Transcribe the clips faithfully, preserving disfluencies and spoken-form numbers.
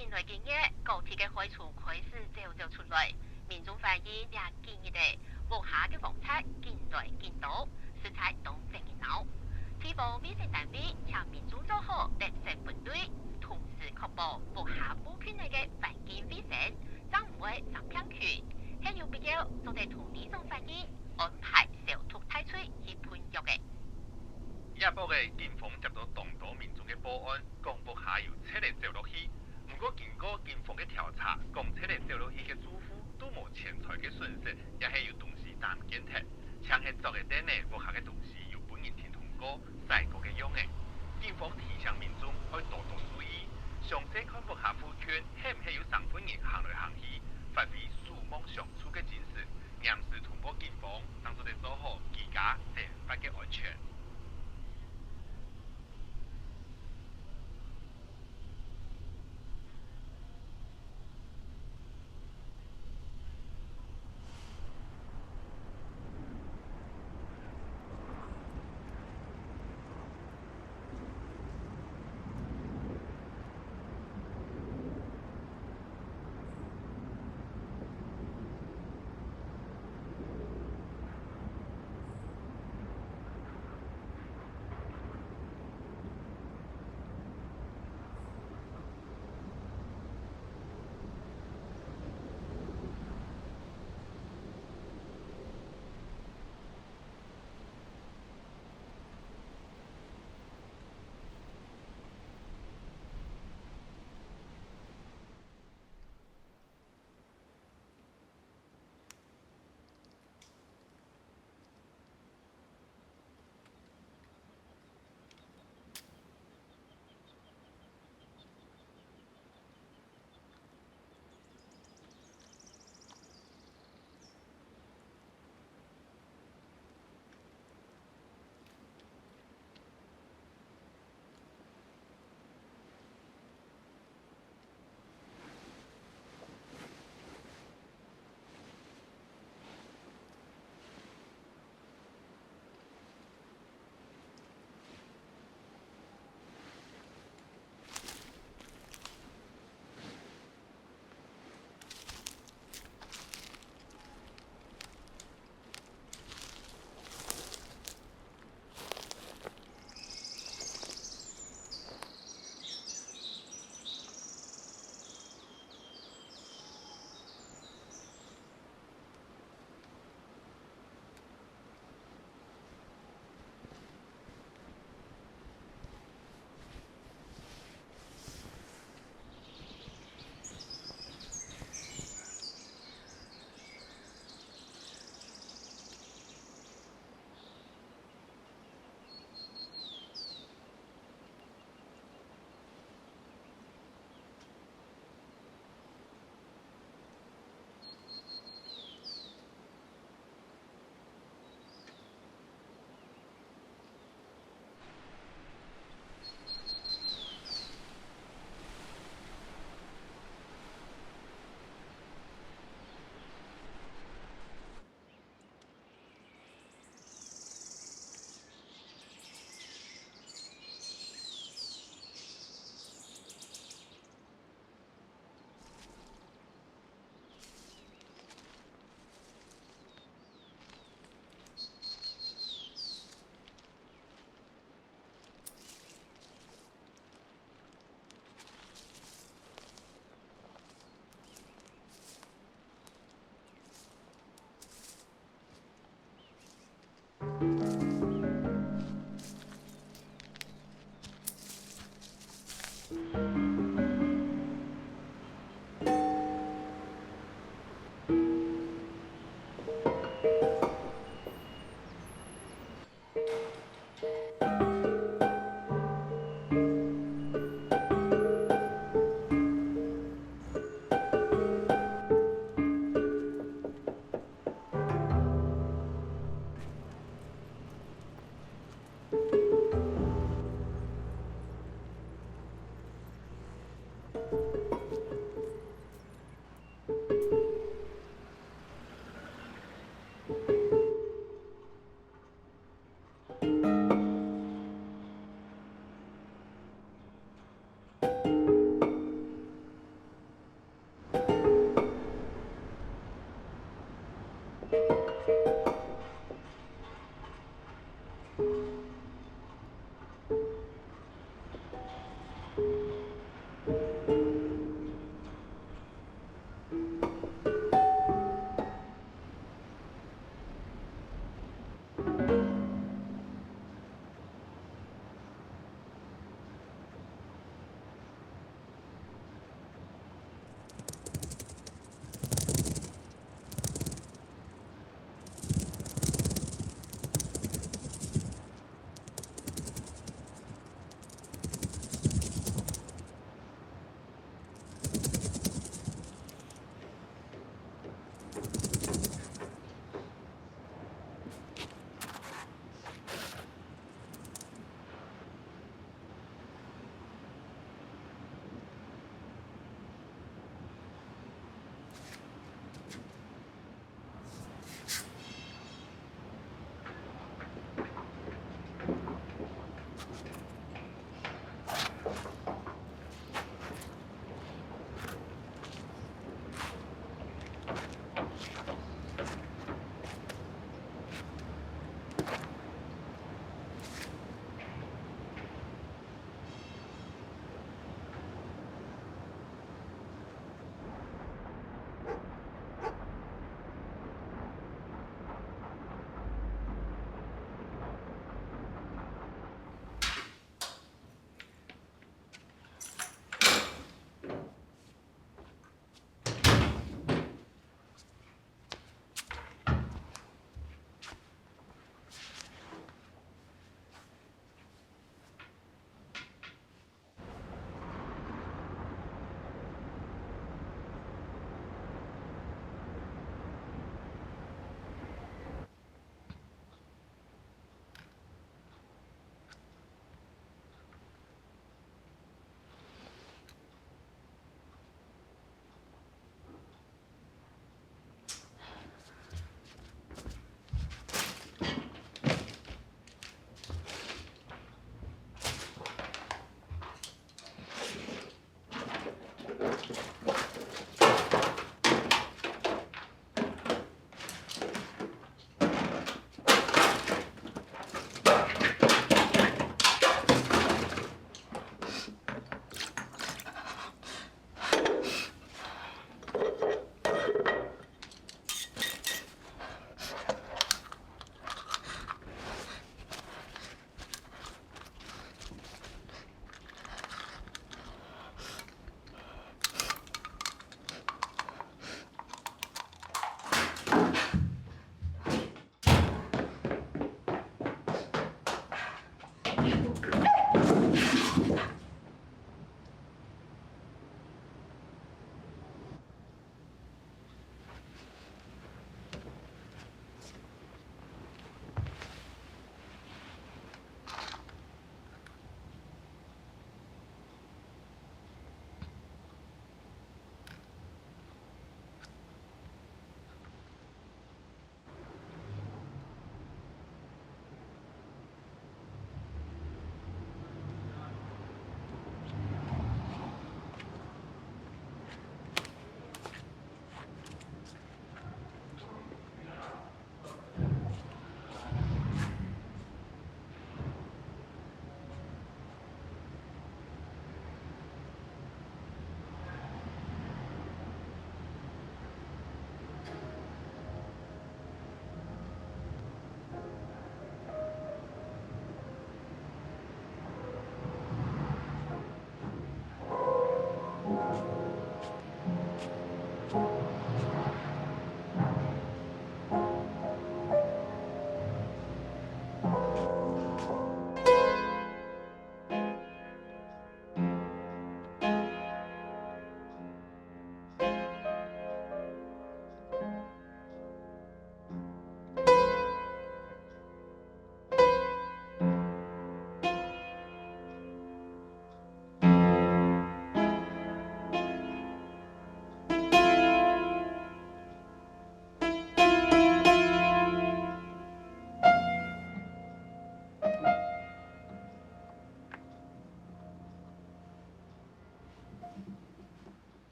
近來近熱，各地个害蟲開始走走出來，民眾反映這幾日仔，屋下个黃賊緊來緊多，實在當煩人惱。地方衛生單位請民眾做好垃圾分類，同時確保屋下附近个環境衛生，正毋會生病菌。係有必要，做得同里長反映，安排消毒大隊去噴藥仔。這駁仔警方接到當多民眾个報案，講屋下有賊仔走落去， 毋過經過警方个調查，講賊仔走落去个住戶都無錢財个損失，也係有東西打毋見忒，淨係著个凳仔、屋下个東西有分人停動過、徙過个樣仔。警方提醒民眾愛多多注意，詳細看屋下附近係毋係有生份人行來行去，發揮守望相助个精神，嚴時通報警方，正做得做好居家生活个安全。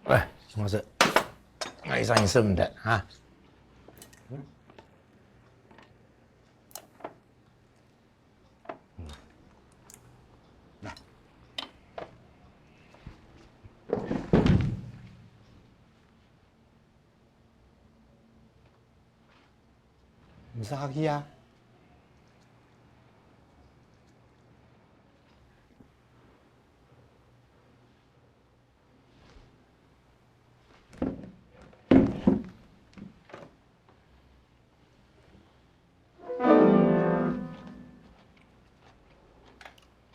喂，陈老师，我一声音食毋得啊。毋使客氣啊。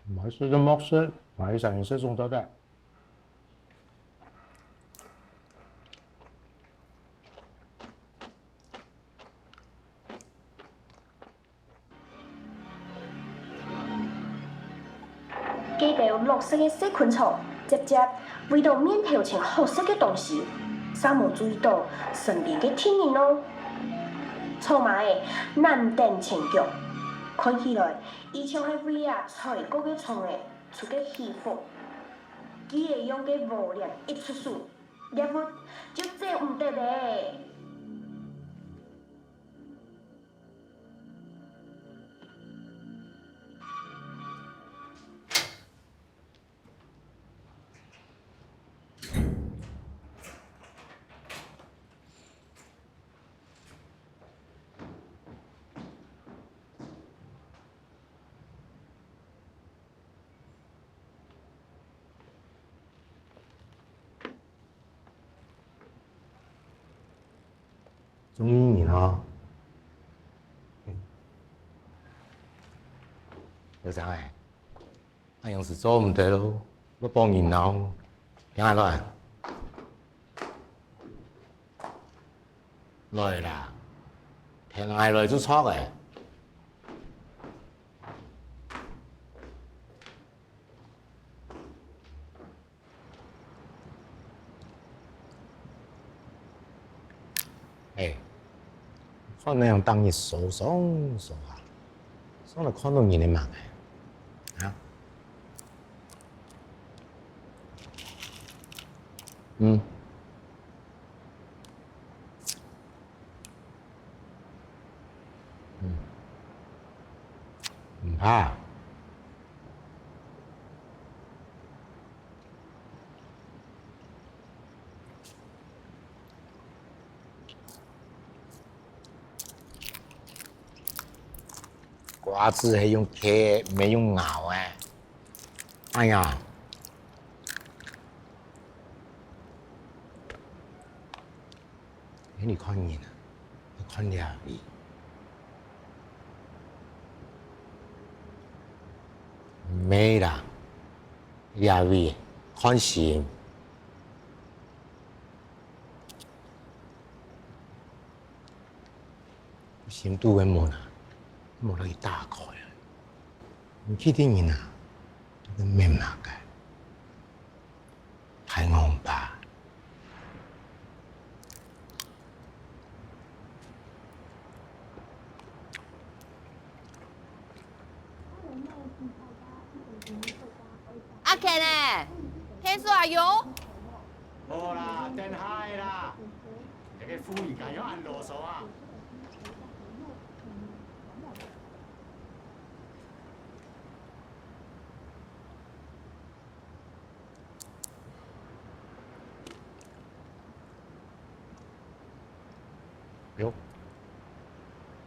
買食就莫食，買一聲音食總得个。 該兜綠色个細昆蟲，輒輒為著面頭前好食个東西，煞無注意著身邊个敵人哦。草蜢仔躡等前腳，看起來，佢像係為啊菜過个蟲仔出个氣風。佢仔用个禾聯一出手，獵物就走毋得咧。 中意你哦。劉生欸，恁樣係做毋得咯，會幫人惱。聽下來。來啦，聽下來就著欸。 欸，看你樣逐日掃掃掃啊，上來看著人个吂欸？啊？嗯。 嗯。毋怕。瓜子係用剋，毋係用咬欸。哎呀！ 你看人啊，看這位。毋係啦，這位看心。心肚个門啊，無來打開啊。你去的人啊，都免麼个。 太戇吧。阿Ken欸，天叔阿勇。無啦，等下个啦。這个婦人家又恁囉嗦啊！ 喲，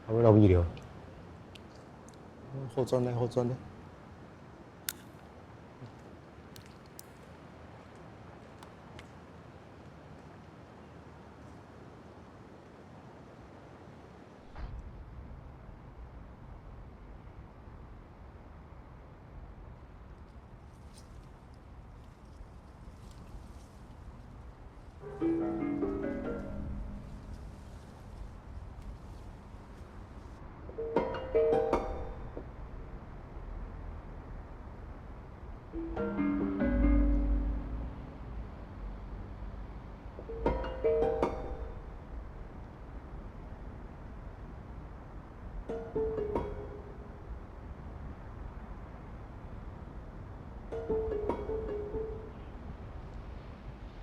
還會落雨了。好轉咧，好轉咧。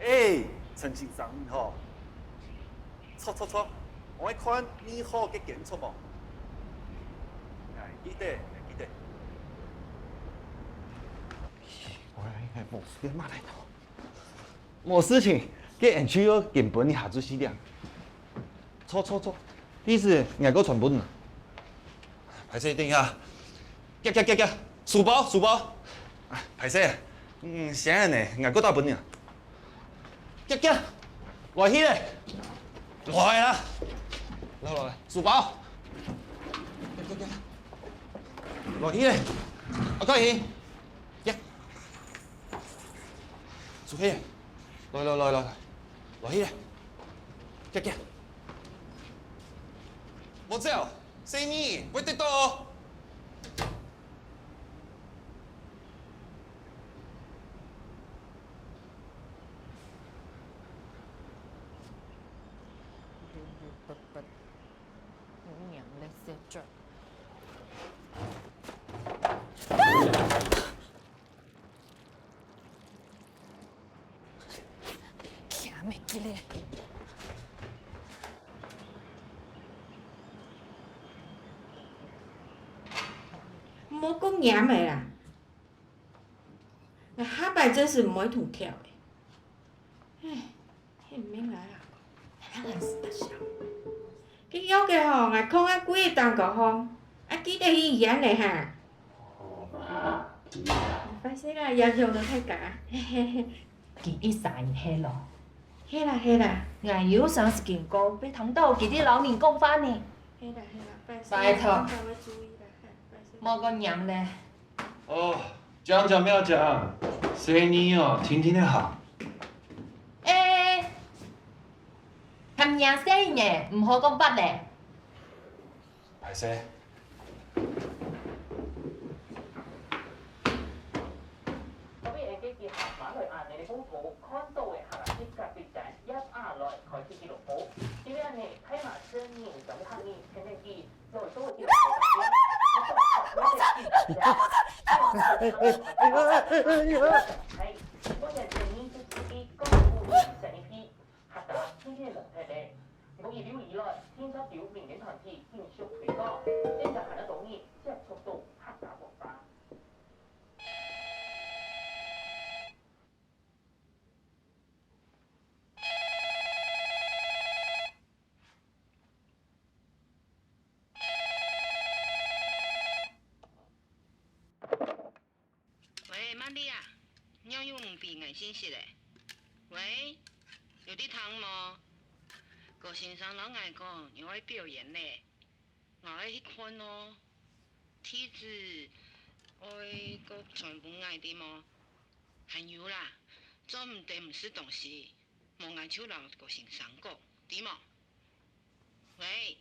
哎，陳先生你好。著著著，𠊎看你好个間著無？哎，記得，哎，記得。我應該無事个嘛來頭。無事情，該N G O緊分你下注四點。著著著，地址𠊎過傳分你。 歹勢，等一下。遽遽遽遽，書包書包。啊，歹勢，嗯，先恁呢，𠊎過打分你。遽遽，落去咧，落來啦，來來來，書包。遽遽遽，落去咧，啊，快去，遽，出去，來來來來來，落去咧，遽遽，莫走。 細義，會跌倒哦。徛毋起咧。莫講黏个啦，𠊎下擺真係毋會同跳个。唉， 係毋係𠊎啊？𠊎還係大小。佢約个吼，𠊎囥啊櫃仔頂高吼，啊，記得去掀咧哈。壞勢啦，影響到大家。佢一儕人係咯。係啦，係啦。𠊎有成時經過，會聽到佢兜摎人講話呢。係啦，係啦，壞勢啦，拜託。大家愛注意啦，嘿，壞勢。莫過黏咧。 哦，講講毋愛講，細義哦，定定仔行。欸，喊人細義呢，毋好講話咧。歹勢。喂，曼麗啊，仰又毋回𠊎信息咧？喂，有在聽無？郭先生摎𠊎講，你愛表演咧，𠊎愛去看哦。地址愛過傳分𠊎知無？還有啦，做毋得毋食東西，無𠊎就摎郭先生講，知無？ 喂，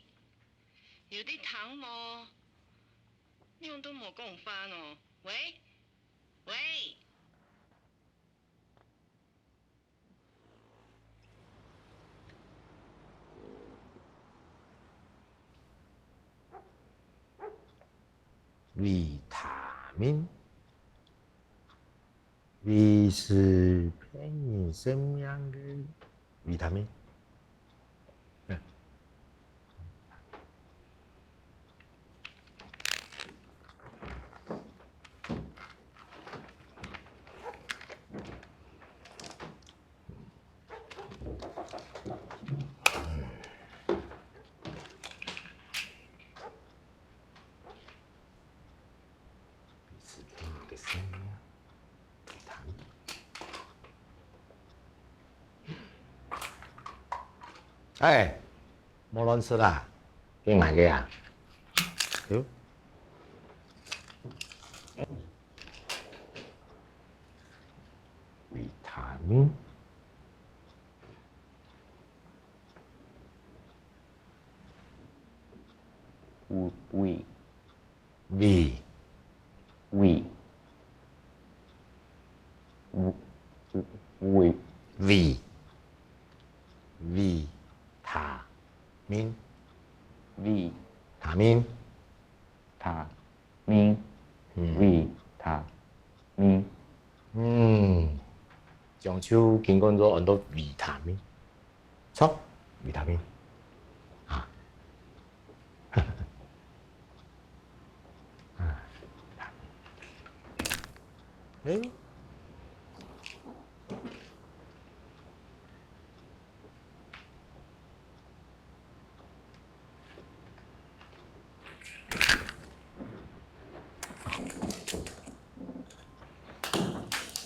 有在聽無？仰都無講話哦。喂，喂。維他命。 維持別人生命个維他命。哎，莫亂食啦，該𠊎个啊。喲。維他命。 維，維，維，維，維，維，維他命。維他命。他命。嗯。維他命。嗯，將就聽講做安到維他命，著，維他命啊。啊，維他命。誒，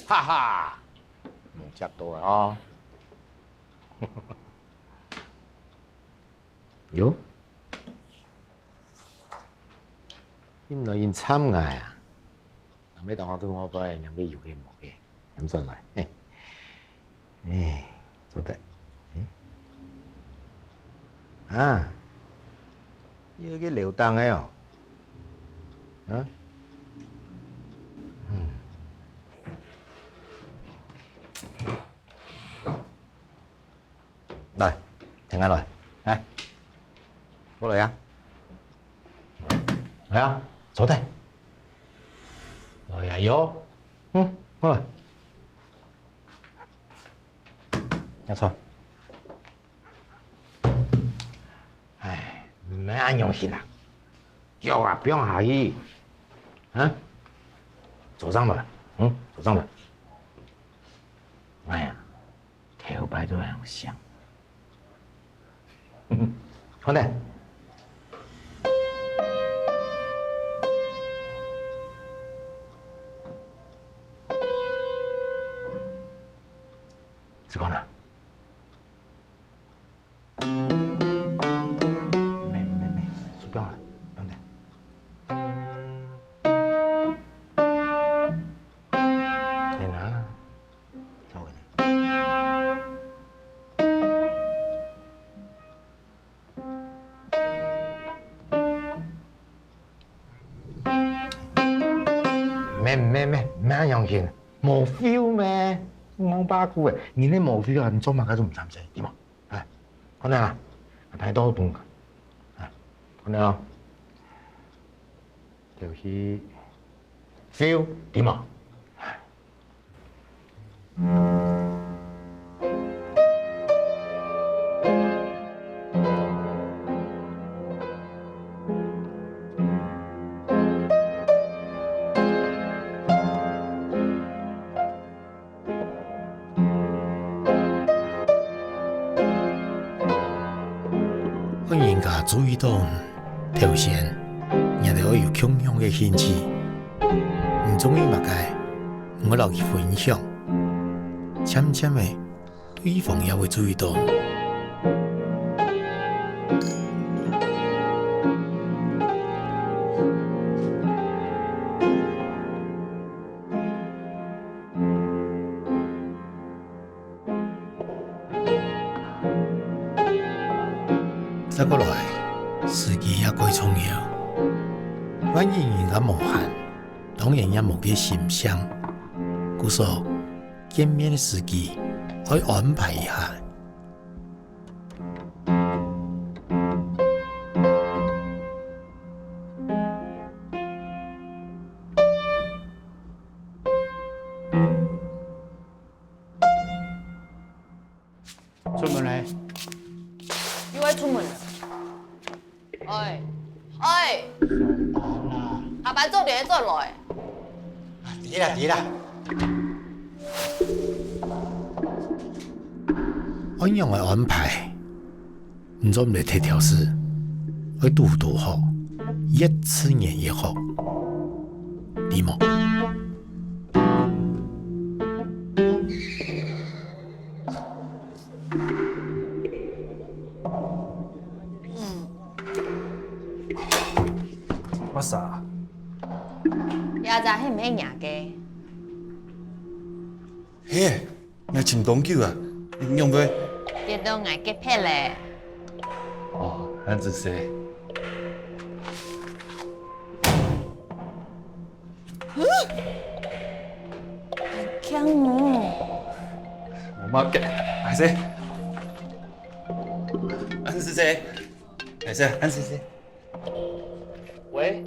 哈哈，無接到啊！喲，你來應參𠊎啊？ 若乜當下對我背，若乜有个無个，喊轉來。嘿。誒，做得。誒。啊，你有个留檔个哦。啊？嗯。 來，停下來，來，過來呀。來呀，坐低。來呀，喲，嗯，過來。沒錯。哎，毋好恁樣形啊，腳啊，放下去。啊？坐上來，嗯，坐上來。哎呀， 頭擺都恁樣想。好呢。試看啊。沒，沒，沒，手錶啊，等等。天哪！ 咩咩咩，毋好恁樣形，無feel咩？戇巴牯誒，人係無feel啊，你做麼个都毋參賽，對無？哎，看下啊，大家都懂，哎，看下哦。 就去feel，對無？分人家注意到，頭先，你兜愛有共樣个興趣。你中意麼个，你愛摎佢分享。漸漸仔，對方也會注意到。 再過來，時機也蓋重要。萬一人家無閒，當然也無該心情。故所，見面个時機愛安排一下。 出門咧？又愛出門了？哎，哎，下班做得轉來。知啦，知啦。恁樣个安排， 你做毋得忒挑事，愛堵堵好，越自然越好，知無？麼儕？這隻係毋係若个？嘿， 𠊎尋當久啊，你仰會？跌到𠊎隔壁咧。哦，恁仔細。強哦！無麼个，歹勢。恁仔細，歹勢，恁仔細。喂。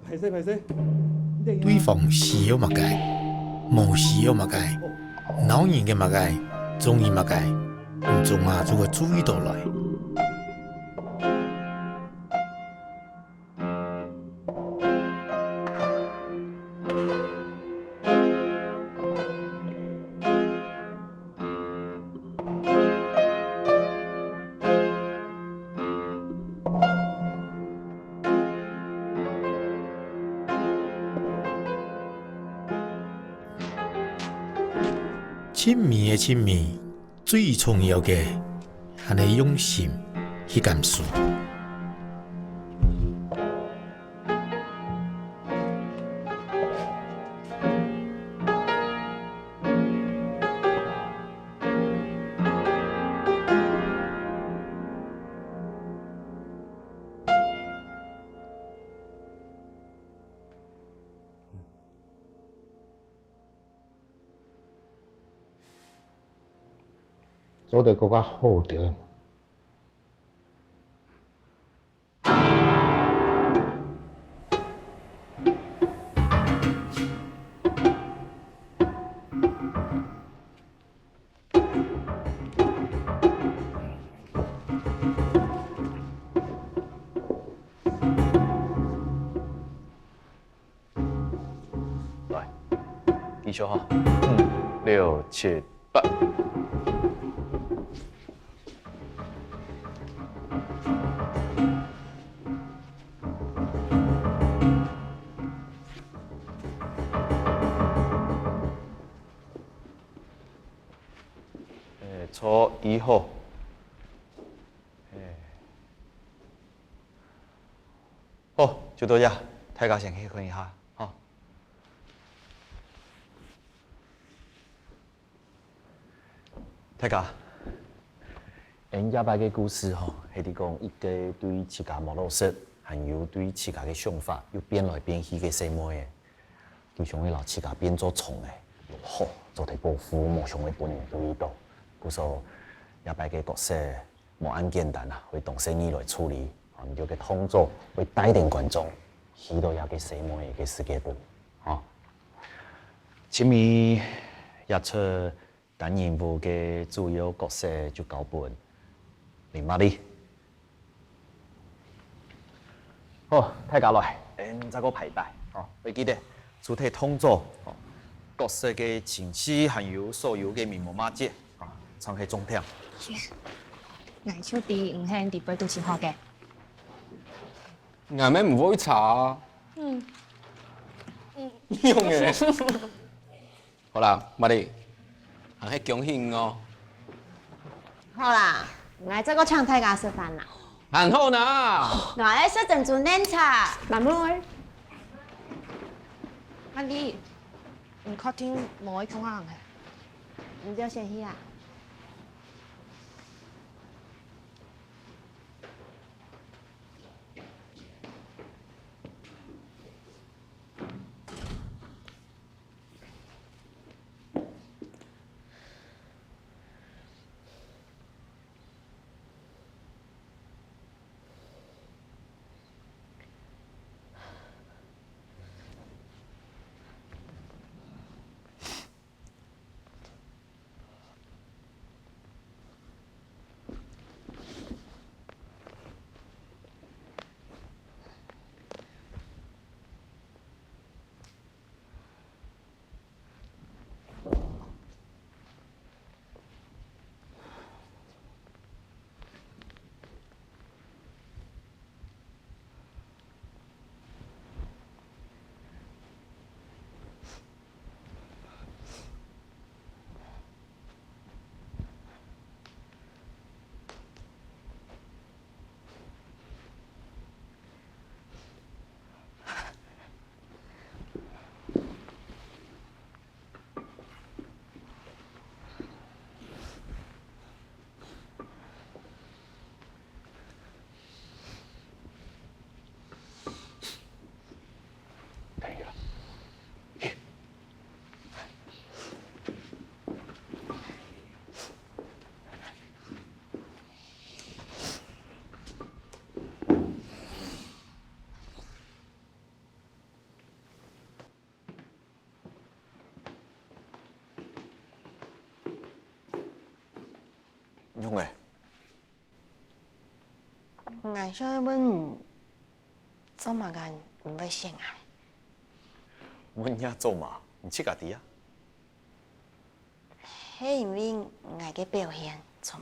歹勢，歹勢。對方需要麼个，無需要麼个，惱人个麼个，中意麼个，你總下就會注意到來。 盡美个盡美，最重要个，還係用心去感受。 做得更加好點。 來，繼續哈，五、六、七、八。欸，坐一號。欸。 好，就到這，大家先去看一下，吼。大家，𫣆這擺个故事吼，係在講一個對自家無老實，還有對自家个想法又變來變去个細妹仔。 佢想愛摎自家變做蟲仔，好做得保護，無想愛分人注意到。故所，這擺个角色無恁簡單啊，會當細義來處理。啊，你就个動作會帶等觀眾，去到這個細妹仔个世界肚，吼。盡尾，這齣 單人舞个主要角色就交分林瑪麗。好，大家來，𫣆再過排一擺，哦，愛記得，除忒動作，哦，角色个情緒還有所有个眉毛目節，啊，正係重點。𠊎就知你係裡背肚盡好个。𠊎乜毋會差啊。嗯。嗯。用个。 好啦，瑪麗，還係恭喜你哦。好啦，𠊎再過請大家食飯啦。還好啦。𠊎愛食珍珠奶茶。滿妹。瑪麗，你確定無愛共下行係？你就先去啦。仰仔？𠊎想愛問你，做麼个你毋會惜𠊎？問若做麼？你自家知啊。係因為𠊎个表現，著無？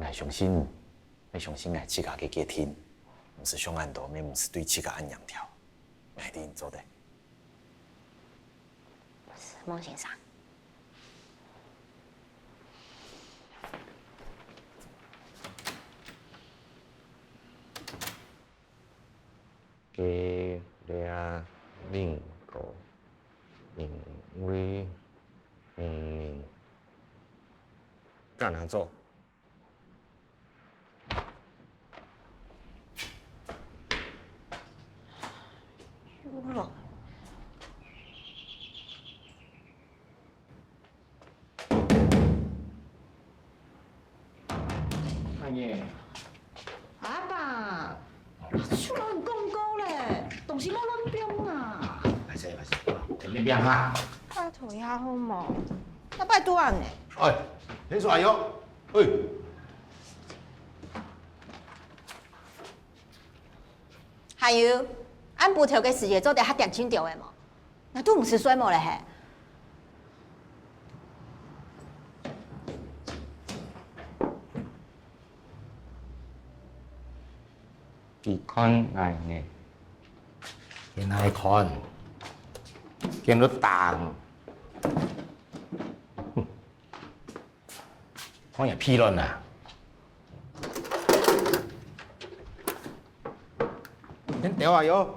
𠊎相信，愛相信𠊎自家个決定，毋使想恁多，乜毋使對自家恁嚴條。𠊎一定做得。孟先生。 該這名个，因為，嗯，恁樣做。有咯。 阿伯，出來講過咧，東西莫亂放啊！歹勢，歹勢，你放下。拜託一下好無？哪擺都恁呢。哎，你說哎喲，哎。還有，暗晡頭个時節做得較恬靜兜仔無？ 𠊎都毋使睡目了嘿。佢看𠊎呢，佢哪會看，見到打。 看你屁卵啊！你等啊喲！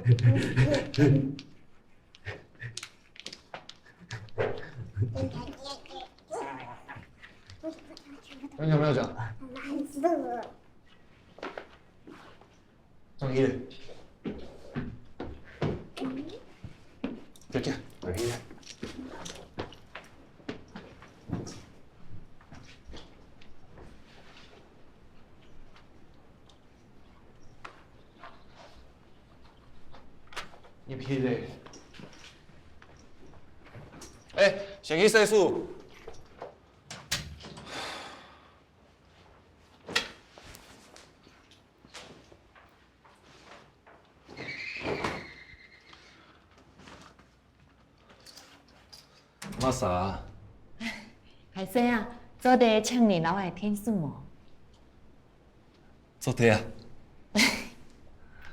那你有没有讲？中意了。姐姐，我来。你屁嘞！哎，先去洗手。 麼儕啊？歹勢啊，做得請你摎𠊎𢯭手無？做得啊。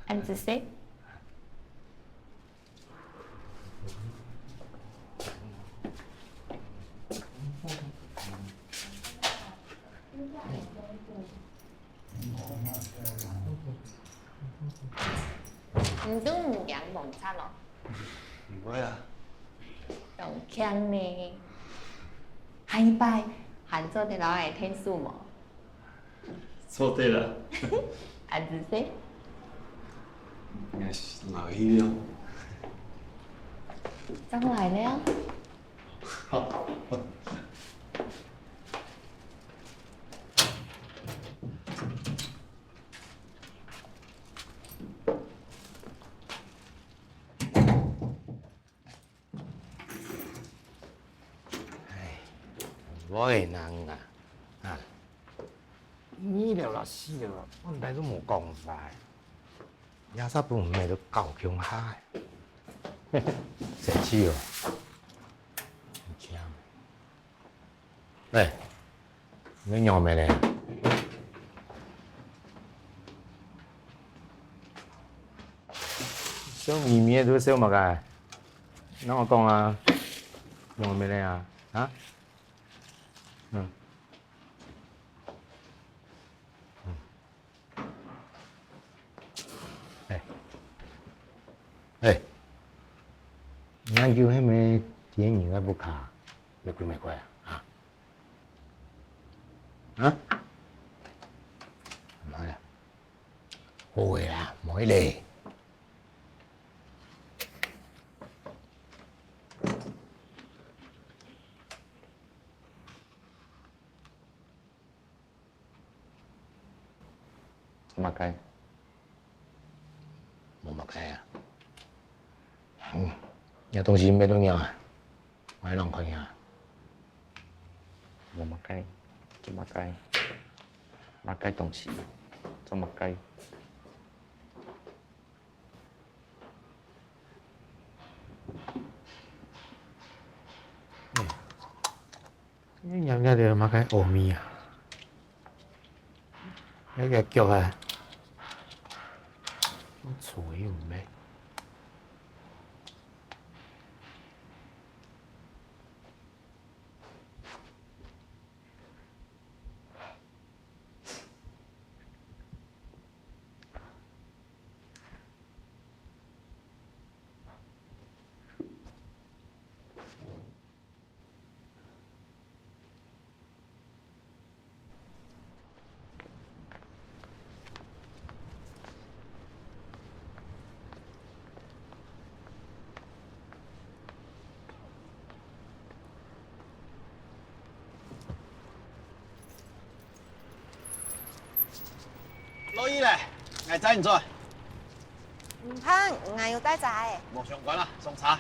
恁仔細。 你都毋驚摸賊哦？毋會啊。當慶呢！下一擺還做得摎𠊎𢯭手無？做得啦。恁仔細。𠊎先來去了。正來了。 唉，𠊎个人啊，啊，你了啦，死了啦，問題都無講法。 也煞分毋係都搞共下个。生趣哦。喂，你仰般咧？笑瞇瞇个都笑麼个？摎𠊎講啊，仰般咧啊？啊？嗯。嗯。 哎，哎，你恁久係無在人个屋下，有鬼無怪啊？啊？啊？毋好啦，好个啦，毋好咧。 做麼个？無麼个啊。嗯，這東西毋係都仰啊？𠊎來看啊。無麼个，做麼个？麼个東西？做麼个？ 你仰仰仔麼个烏面啊？該个腳啊，坐又毋係。落雨咧，𠊎載你轉。毋怕，𠊎有帶遮仔。無相關啦，上車。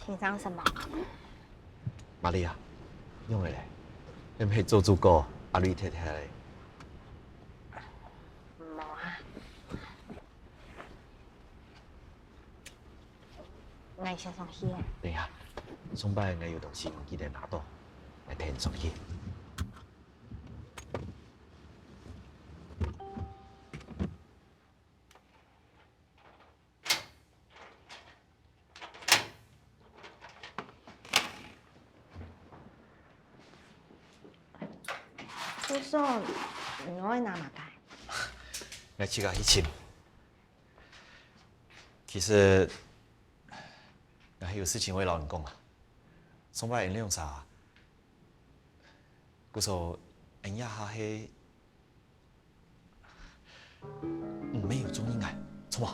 先生什麼？瑪利亞，仰仔咧？你毋係早就講阿瑞忒忒咧？無啊。𠊎先上去啊。等一下，上擺𠊎有東西毋記得拿到，𠊎跈你上去。 先生，你愛拿麼个？𠊎自家去尋。其實，𠊎還有事情愛摎你講啊。上擺𠊎兩儕，故所𠊎這下係 你乜有中意𠊎，著無？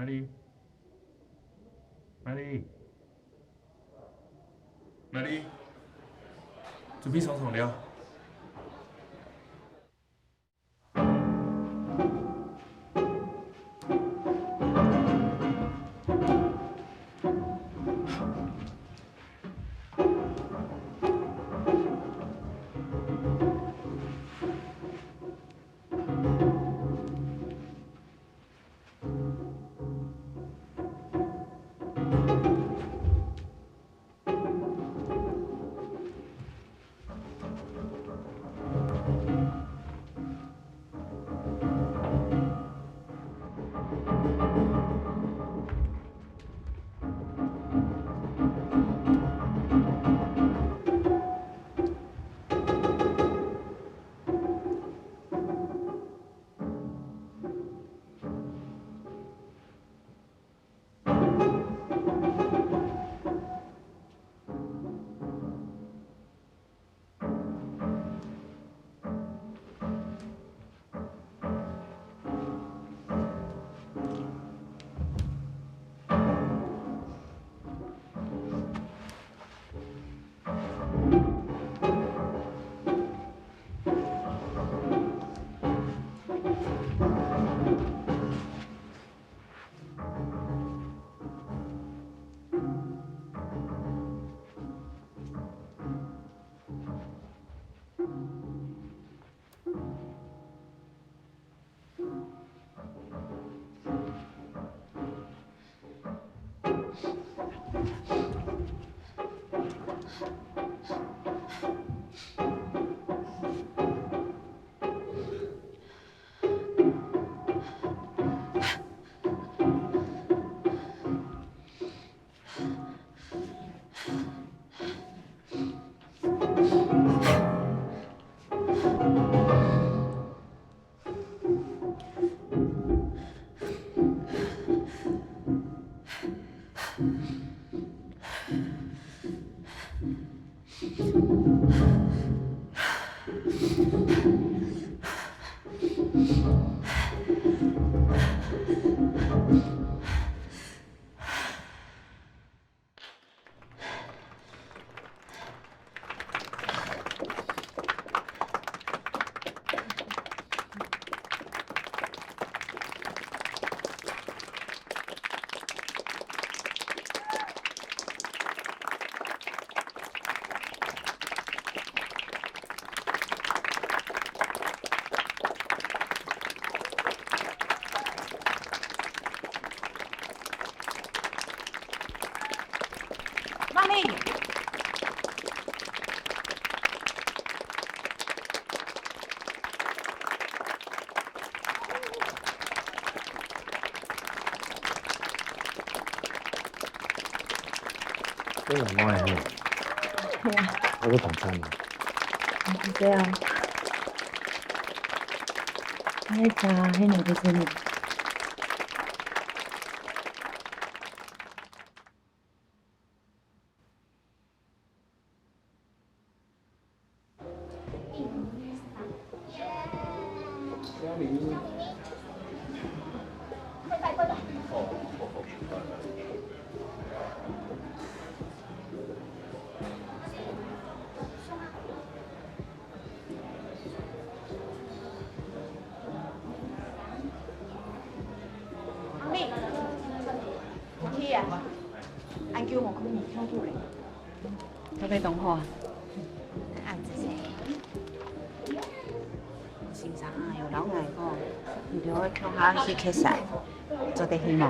麗，瑪麗，瑪麗，準備上床了。瑪麗。你來摸一下。係啊。我个同事嘛。係啊。哎呀，係你个生日。 阿妹，你去啊？恁久無看你，跳舞咧。特別當好啊。恁仔細。先生啊，有摎𠊎講，你兜愛共下去客棧，做得去無？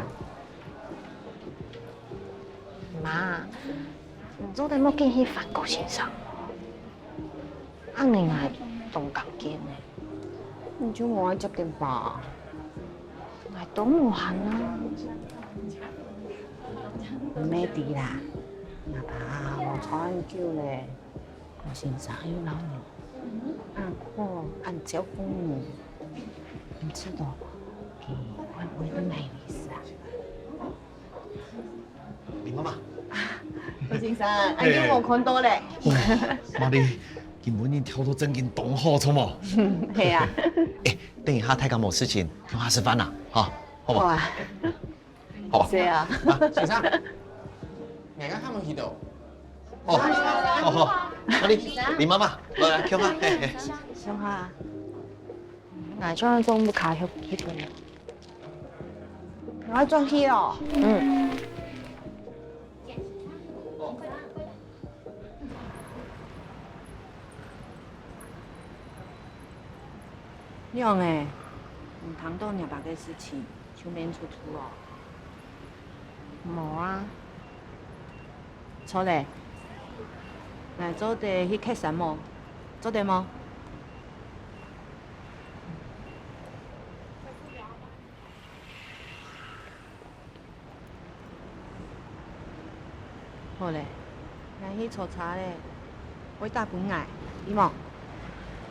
媽，你做得莫緊去煩惱先生。 恁呢𠊎當感激呢。你就無愛接電話啊？𠊎都無閒啊。毋係啦，阿爸無坐恁久咧，我先生又摎你，恁好恁照顧你，毋知道佢會毋會對你有意思啊？ 林媽媽。何先生，恁久無看到咧。哦，瑪麗，今晡日跳到正經當好，著無？係啊。欸，等一下大家無事情，共下食飯啊，吼，好無？好啊。好。係啊。啊，先生，你个還無去到？哦，哦，好，好，你，你媽媽，來，來，共下，嘿，嘿。共下，𠊎轉去屋下歇歇睏。𠊎轉去哦。嗯。 仰仔，你聽到若爸个事情就免出厝哦？無啊。著咧，𠊎做得去客棧無？做得無？ 好咧，𠊎去坐車咧，愛打分𠊎，知無？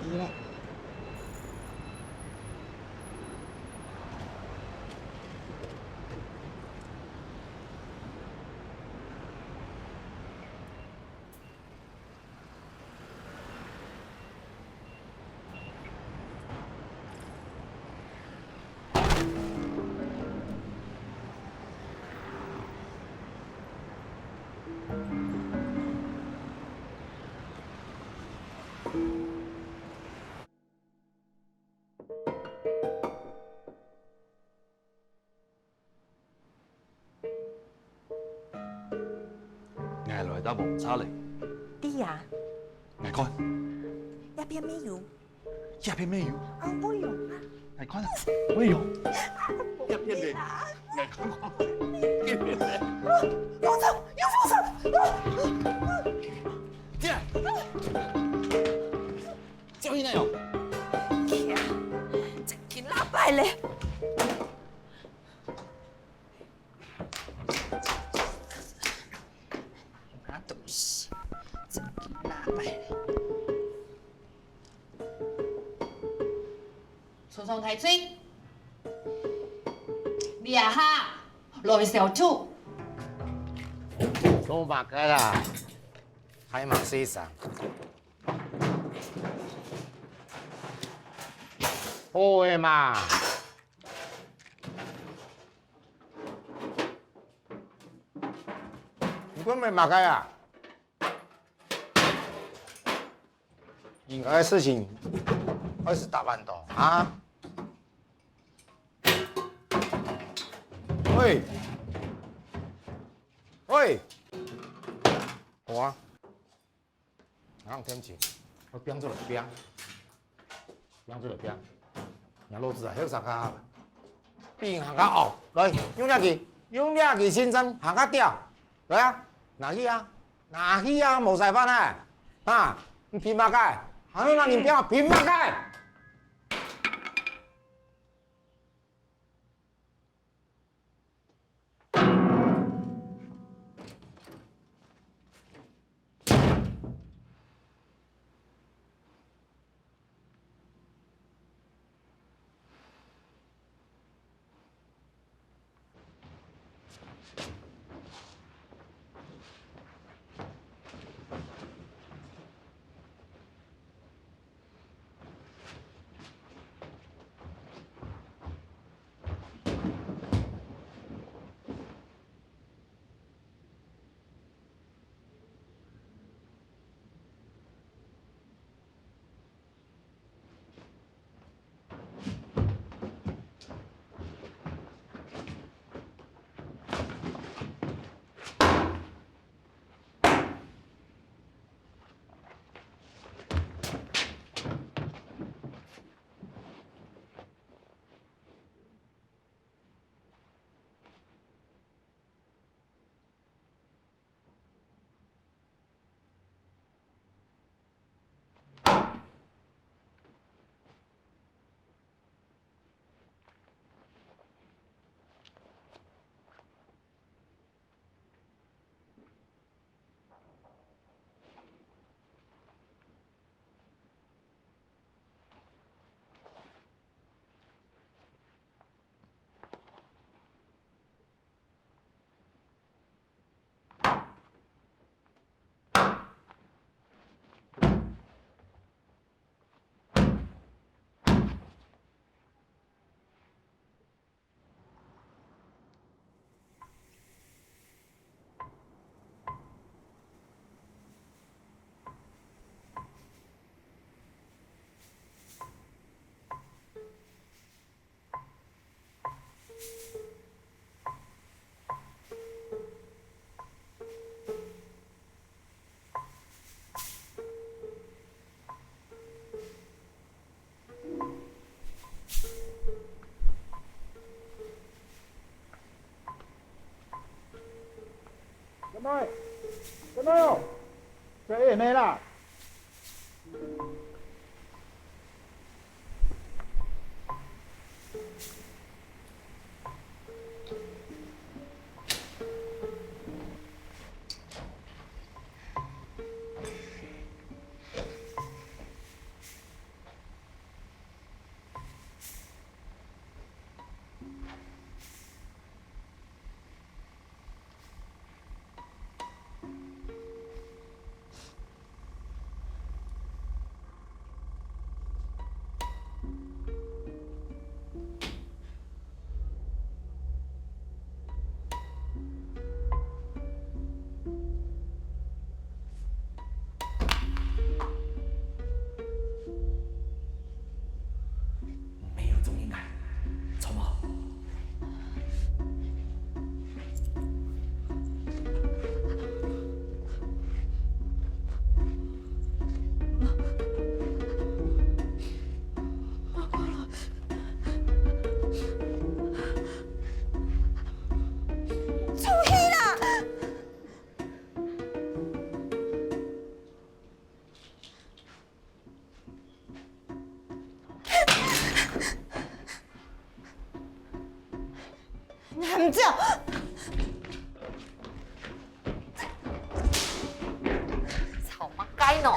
知咧。 𠊎來到黃茶咧。對呀。𠊎看。這片乜有。這片乜有。啊，會有啊。𠊎看啊，會有。這片咧。𠊎看看。這片咧。放手，要放手。這。叫你哪有？天，真緊拉敗咧。 那東西，真緊拉敗咧。初上大嘴，這下來小兔。做麼个啦？大嫲細聲。好个嘛。 你講麼个啊？應該个事情，愛係打扮到啊？喂，喂，好啊。 人添錢，愛拚出來拚，拚出來拚。若老子啊，後生啊，比人較傲。來，用這支，用這支先生行較吊。來啊，拿去啊，拿去啊，無使煩啊！啊，你憑麼个？還有人拚，憑麼个？喂，小朋友，这也没啦。没有中应该，怎么？出去啦！ 男子！吵麼个呢？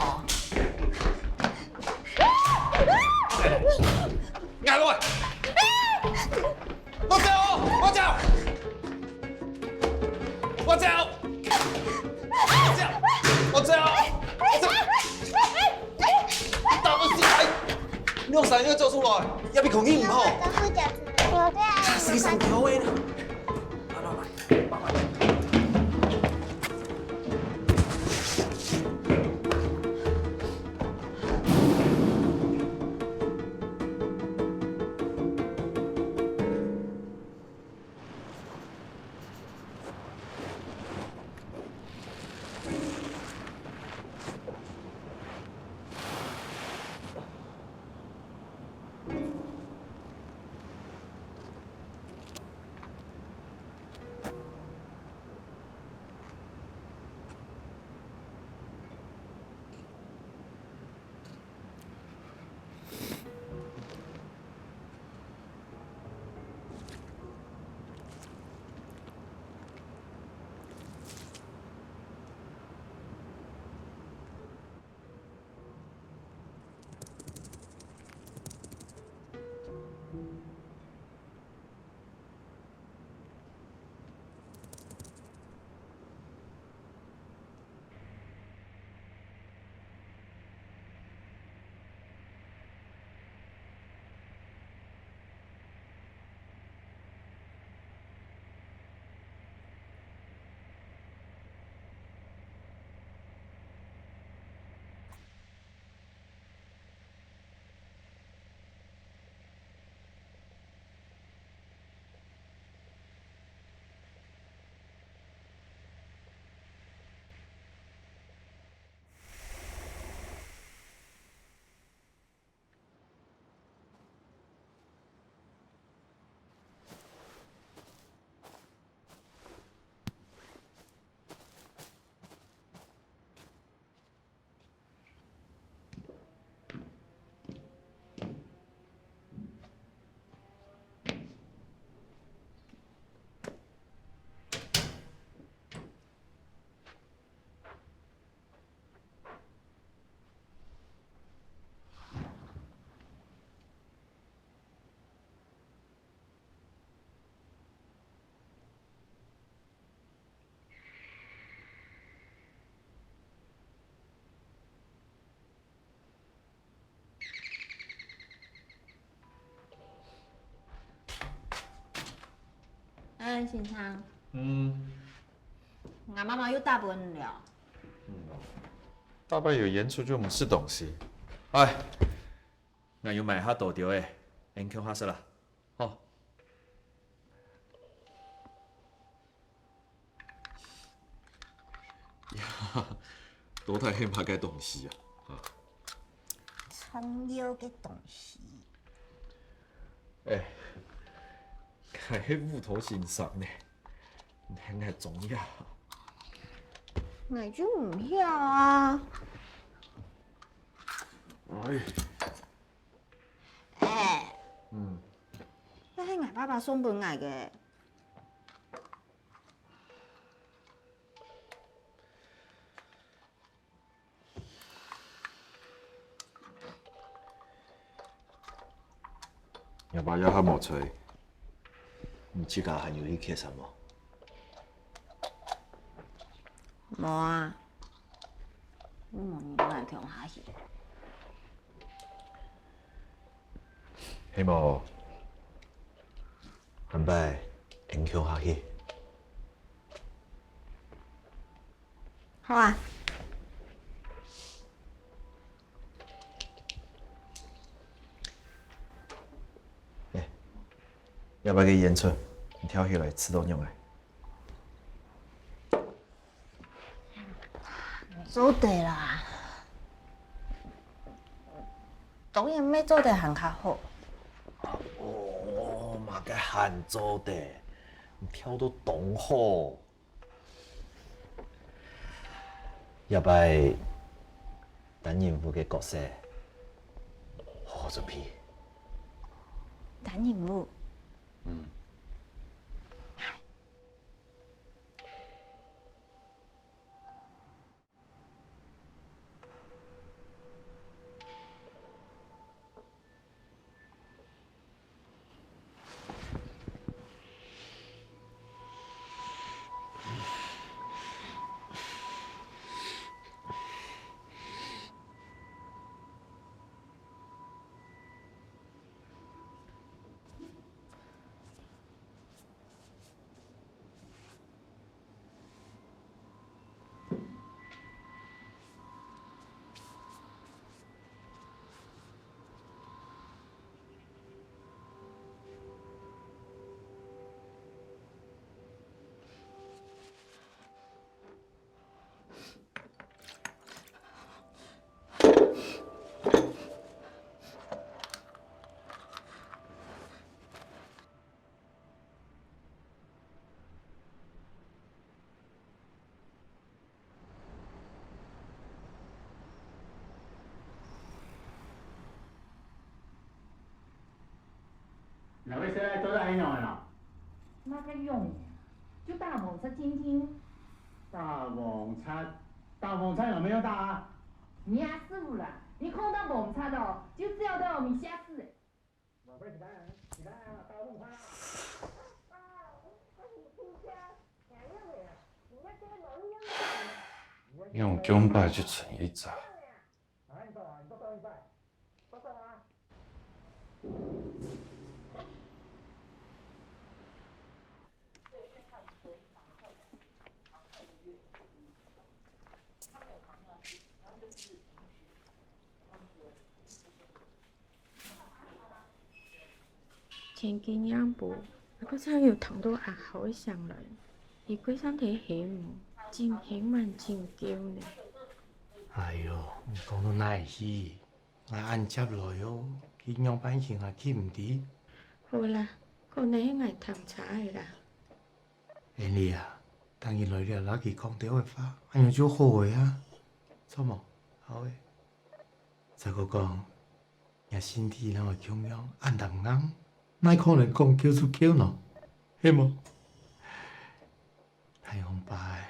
我走，我走，我走，我走，我走，我走。你打不死，哎，你用啥人要走出来？也比孔乙己好。他是个上条的呢。哎，先生，嗯，俺妈妈又打分你了。嗯，大半夜有演出就毋食東西。哎，俺有買下多條誒，俺去下食啦。 好。呀，到底係麼个東西啊？啊，重要个東西。哎，還係烏頭先生呢，你還中意啊？ ，𠊎就毋曉啊。哎。哎，嗯。該係𠊎爸爸送分𠊎个。 若爸這下無在，你自家還有去蹶山無？無啊，又無人來共下去。係無？下擺，𫣆共下去。 好啊。哎，這擺个演出，你跳起來試著仰仔？做得啦。當然愛做得還較好。哦，麼个還做得？你跳到當好。 這擺單人舞个角色，好好準備。單人舞？嗯。 兩位是來做得恁樣个啦？麼个用呀？就打房賊定定。打房賊？打房賊有麼个用打啊？你啊，師傅啦，你看到房賊哦，就知道在外面瞎事。 用兩擺就成一隻。 前幾年無，𠊎个聲有聽到恁好个聲來，佢過身體係無，真興滿真噭呢。哎喲，你講到哪去？𠊎恁接來哦，佢仰般形還記毋得？好啦，可能係𠊎聽差个啦。 Andy啊，逐日來這摎佢講兜仔話，恁樣就好个啊，著無？好个。再過講，若身體摎𠊎共樣恁頂硬，哪可能講噭就噭呢？係無？大王伯仔。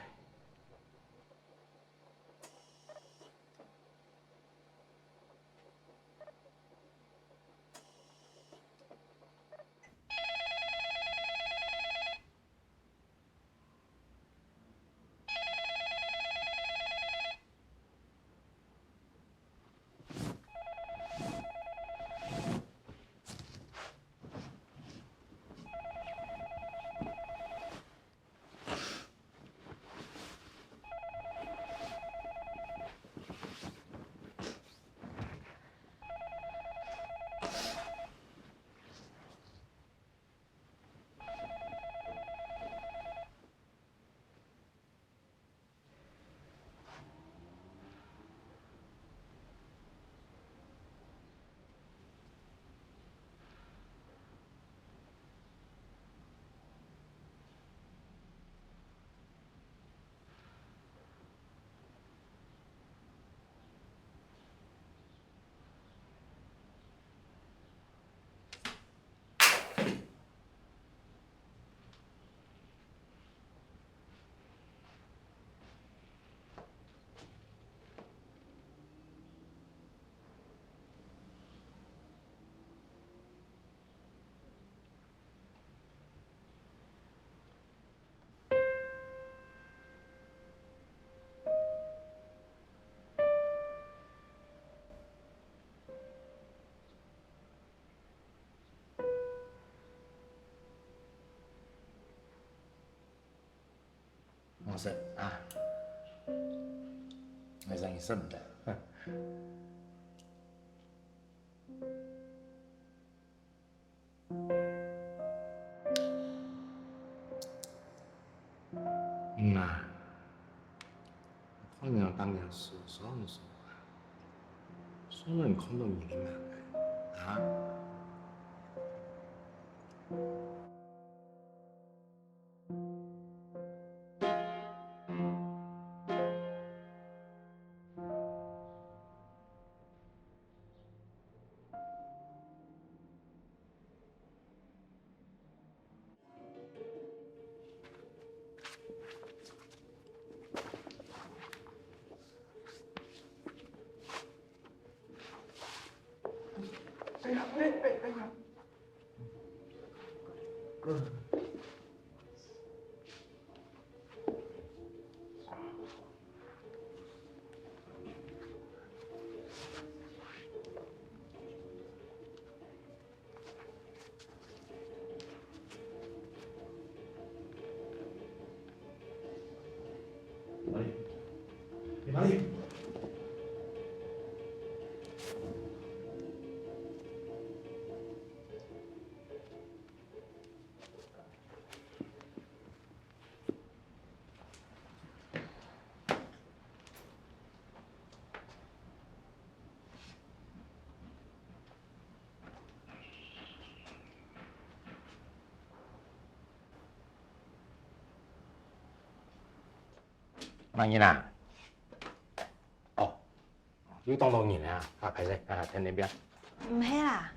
毋識啊，𠊎真係識毋得。嗯啊，看你當然是爽爽啊，雖然看到你个嘛，啊？ 哎呀，哎，哎，哎呀。麼人啊？哦，又當多人啊！啊，歹勢，啊，跈這片。毋係啦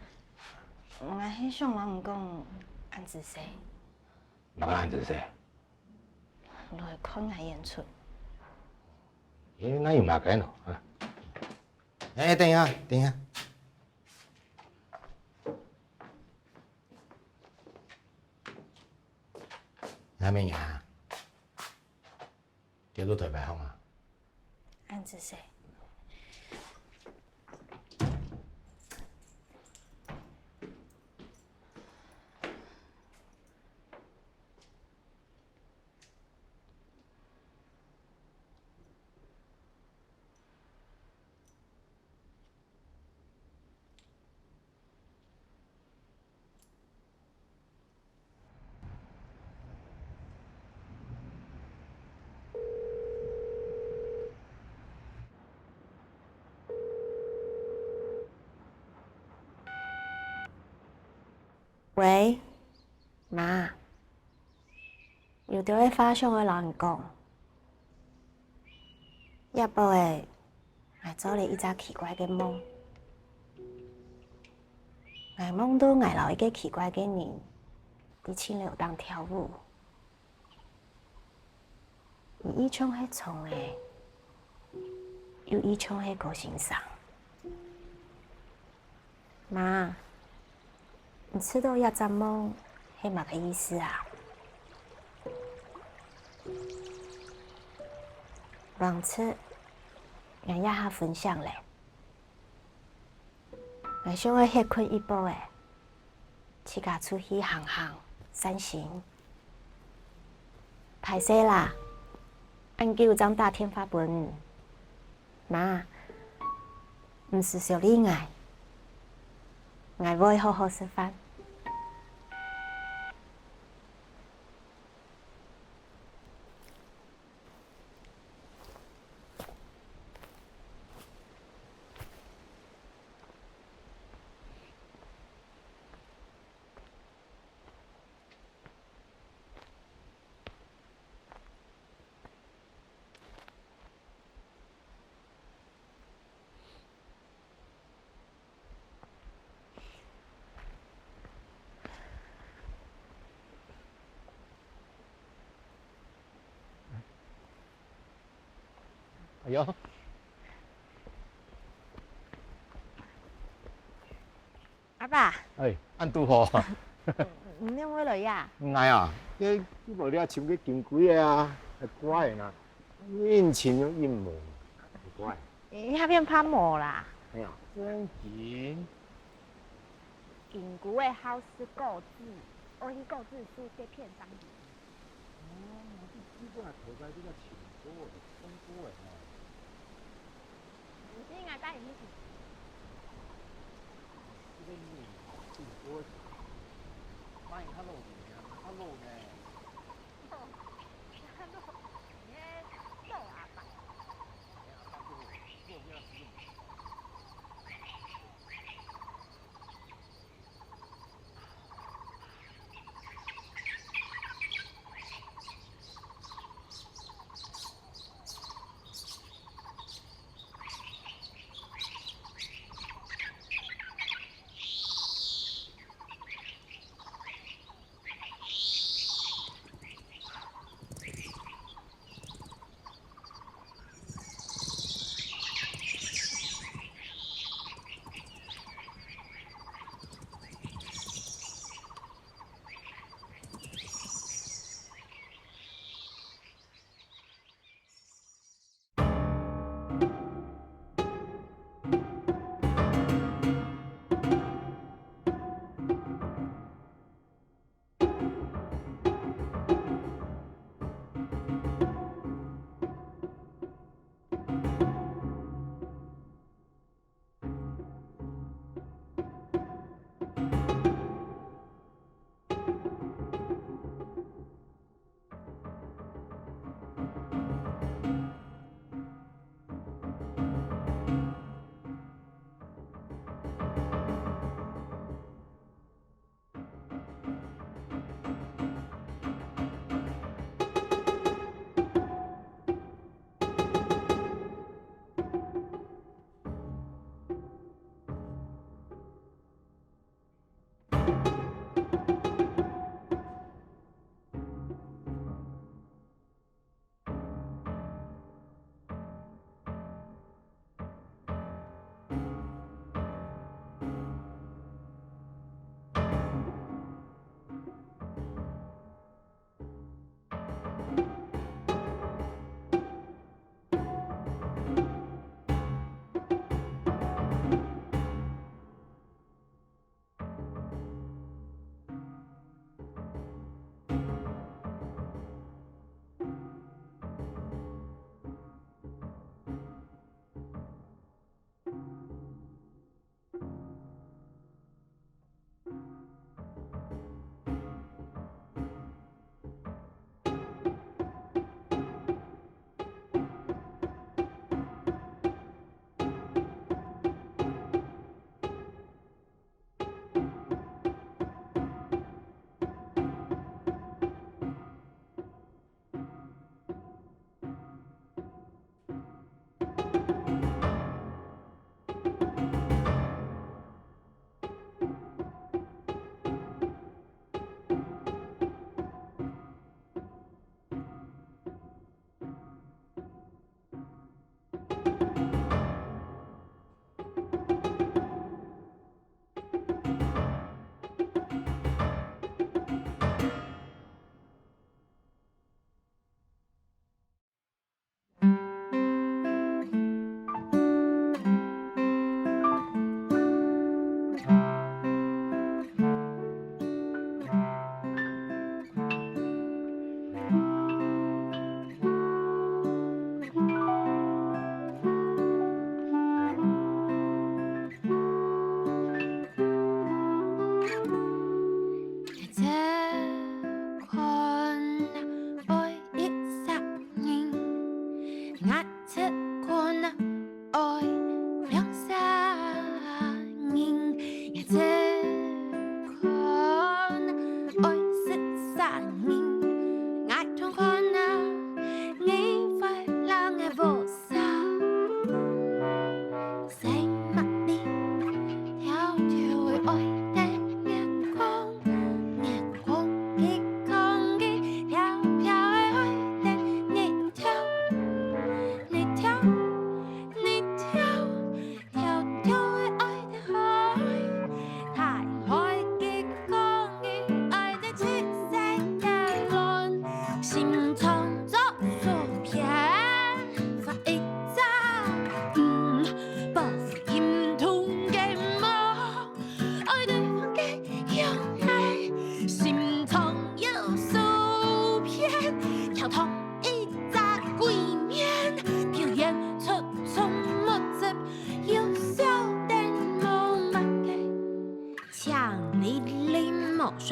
，𠊎係想摎你講，恁仔細。麼个恁仔細？來看𠊎演出。誒，該有麼个呢？啊？誒，等一下，等一下。 阿明啊，這路台北好嗎？恁仔細。喂，媽，有兜个話想愛摎你講。 夜晡仔，𠊎做了一隻奇怪个夢。𠊎夢到𠊎摎一個奇怪个人，在青樓頂跳舞。佢又像係蟲仔，又又像係高先生。 媽，你試著這隻夢係麼个意思啊？橫直，𠊎這下昏醒了。𠊎想愛歇睏一晡仔，自家出去行行，散心。歹勢啦，恁久正打電話分你。 媽，毋使修理𠊎，𠊎會好好食飯。哎喲！ 阿爸。哎，恁堵好。你仰會來呀？𠊎啊，這，這無這尋个金龜仔啊，係怪个啦。恁尋又恁無，係怪。誒，這片怕無啦。哎呀，真緊。金龜仔好食果子，愛去果子樹該片正有。哦，你本來頭擺你个情歌个，唱歌个呢。毋係，𠊎帶你去。這個你唱歌，哪有較老呢？較老呢？較老，你係老阿伯。哎呀，阿伯，做，做不要死。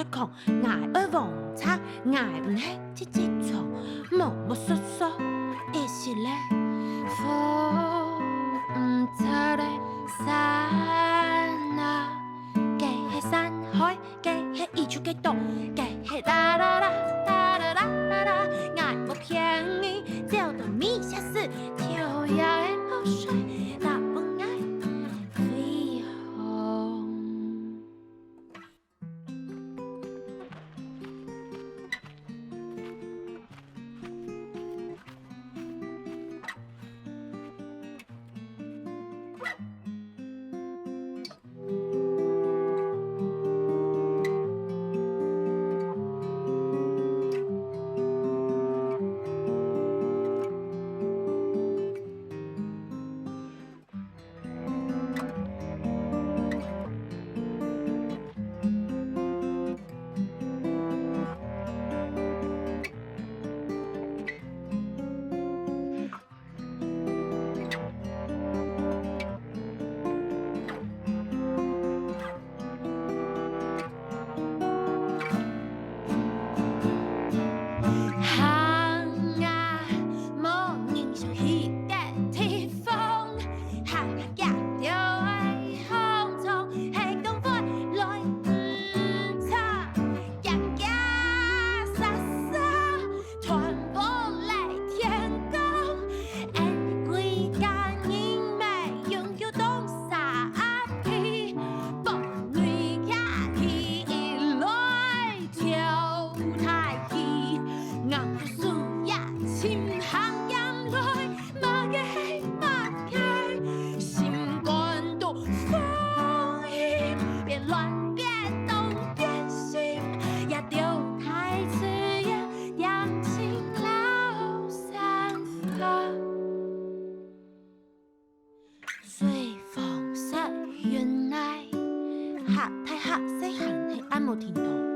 講，𠊎愛黃茶，𠊎毋係直直沖，無無索索，一息咧。風毋在咧山啊，該係山海，該係一處个島，該係啦啦啦啦啦啦啦啦，𠊎無騙你，走到米下時，跳呀个無水，打分𠊎飛航。行啊，無人想去个地方，行啊，行到愛放縱，係講話來毋差，行行煞煞，傳播來天光，俺歸家人乜永久當沙地，放你徛起來跳大戲，硬 樹也深陷鹽內，麼个係麼个，心肝都風雨，變亂變動變心，也丟開自由，恬靜老山花。 隨風雪雲來，客大客細還係恁無停動。